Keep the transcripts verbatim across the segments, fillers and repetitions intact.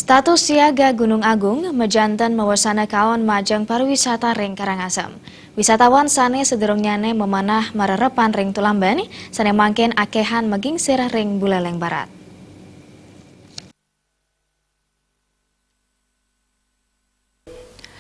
Status siaga Gunung Agung majanten mawasana kaon majeng pariwisata ring Karangasem. Wisatawan sane sadurungnyane mamanah marerepan ring Tulamben, sane mangkin akehan magingsir ring Buleleng Barat.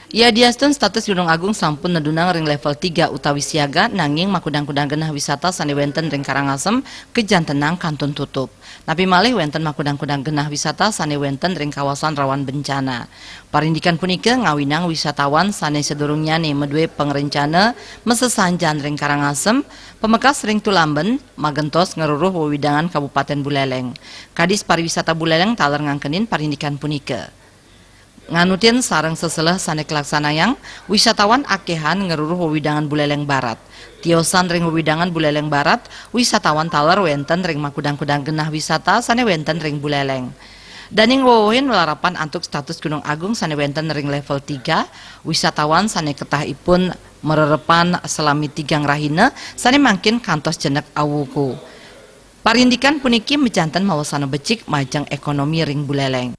Yadiastun status Gunung Agung sampun nedunang ring level tiga utawi siaga, nanging makudang-kudang genah wisata sane wenten ring Karangasem kajantenang kantun tutup. Napi malih wenten makudang-kudang genah wisata sane wenten ring kawasan rawan bencana. Parindikan punika ngawinang wisatawan sane sadurungnyane madue pangrencana masesanjan ring Karangasem, pamekas ring Tulamben, magentos ngruruh wewidangan Kabupaten Buleleng. Kadis Pariwisata Buleleng taler ngangkenin parindikan punika. Nganutin sareng seseleh sane kalaksanayang, wisatawan akehan ngruruh wewidangan Buleleng Barat. Tiosan ring wewidangan Buleleng Barat, wisatawan taler wenten ring makudang-kudang genah wisata sane wenten ring Buleleng. Daning wewehin malarapan antuk status Gunung Agung sane wenten ring level tiga, wisatawan sane ketahipun marerepan salami tigang rahina sane mangkin kantos jenek awuku. Parindikan puniki majanten mawasana becik majeng ekonomi ring Buleleng.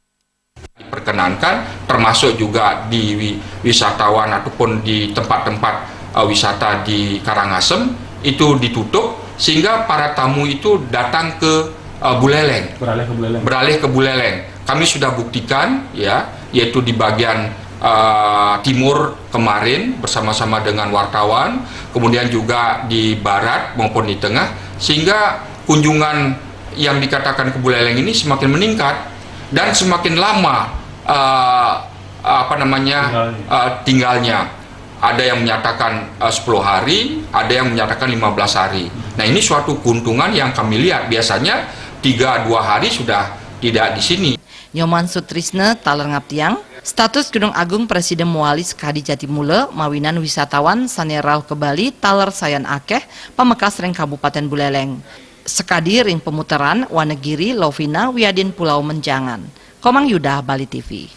Diperkenankan, termasuk juga di wi-, wisatawan ataupun di tempat-tempat uh, wisata di Karangasem itu ditutup sehingga para tamu itu datang ke uh, Buleleng. Beralih ke Buleleng. Beralih ke Buleleng. Kami sudah buktikan, ya, yaitu di bagian uh, timur kemarin bersama-sama dengan wartawan, kemudian juga di barat maupun di tengah, sehingga kunjungan yang dikatakan ke Buleleng ini semakin meningkat dan semakin lama uh, apa namanya Tinggalnya. Uh, tinggalnya. Ada yang menyatakan uh, sepuluh hari, ada yang menyatakan lima belas hari. Nah, ini suatu keuntungan yang kami lihat, biasanya tiga dua hari sudah tidak di sini. Nyoman Sutrisna taler ngaptiang, status Gunung Agung prasida mawali sakadi jati mula mawinan wisatawan sane rauh ka Bali taler sayan akeh pamekas ring Kabupaten Buleleng. Sakadi ring Pamuteran, Wanagiri, Lovina, wiadin Pulau Menjangan. Komang Yuda, Bali T V.